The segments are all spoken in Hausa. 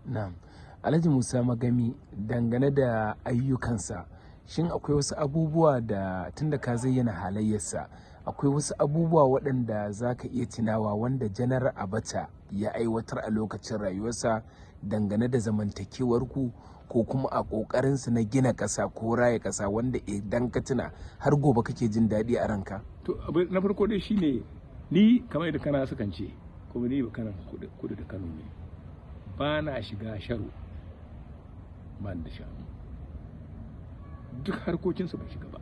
Na'am. Alhaji Musa Magami, dangane da ayyukansa, shin akwai wasu abubuwa da tunda ka zayyana halayyarsa, akwai wasu abubuwa waɗanda za ka iya tunawa wanda Janar Abacha ya aiwatar a lokacin rayuwarsa dangane da zamantakewarku ko kuma a ƙoƙarinsa na gina ƙasa ko raya ƙasa, wanda idan ka tuna har gobe kake jin daɗi a ranka? To, abu na farko dai shine, ni kamar yadda kana sukan ce, kuma ni kana kudu da Kano ne, ba na shiga sharo, ba da shanu, duk harkokinsu ban shiga ba.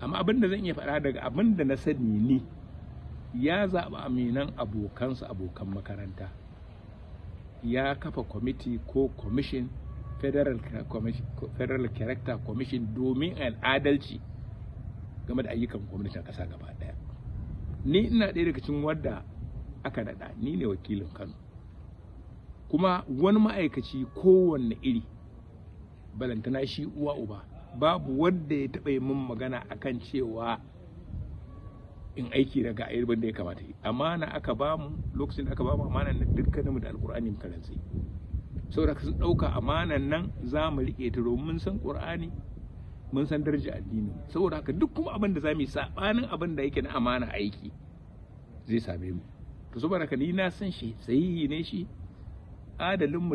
Amma abin da zan iya faɗa daga abin da na sani, ni ya zaɓi aminan abokansa, abokan makaranta, ya kafa kwamiti ko commission, federal commission, Federal Character Commission, domin an adalci game da ayyukan gwamnatin ƙasa gaba ɗaya. Ni ina ɗaya daga cikin wadda aka naɗa, ni ne wakilin Kano. Kuma wani ma'aikaci kowanne iri, balantana shi uwa uba, babu wanda ya taɓa yi min magana akan cewa in aiki daga ayyukan da ya kamata yi. Amana aka bamu, lokacin da aka bamu amana nan, dukkaninmu da Alkur'ani muka rantse. Saboda sun ɗauka amanan nan za mu riƙe ta, domin mun san Ƙur'ani, mun san daraja addini. Saboda haka duk kuma abin da za mu yi saɓanin abin da yake na amana aiki zai same mu. To, saboda haka ni na san shi sahihi ne, shi adalin.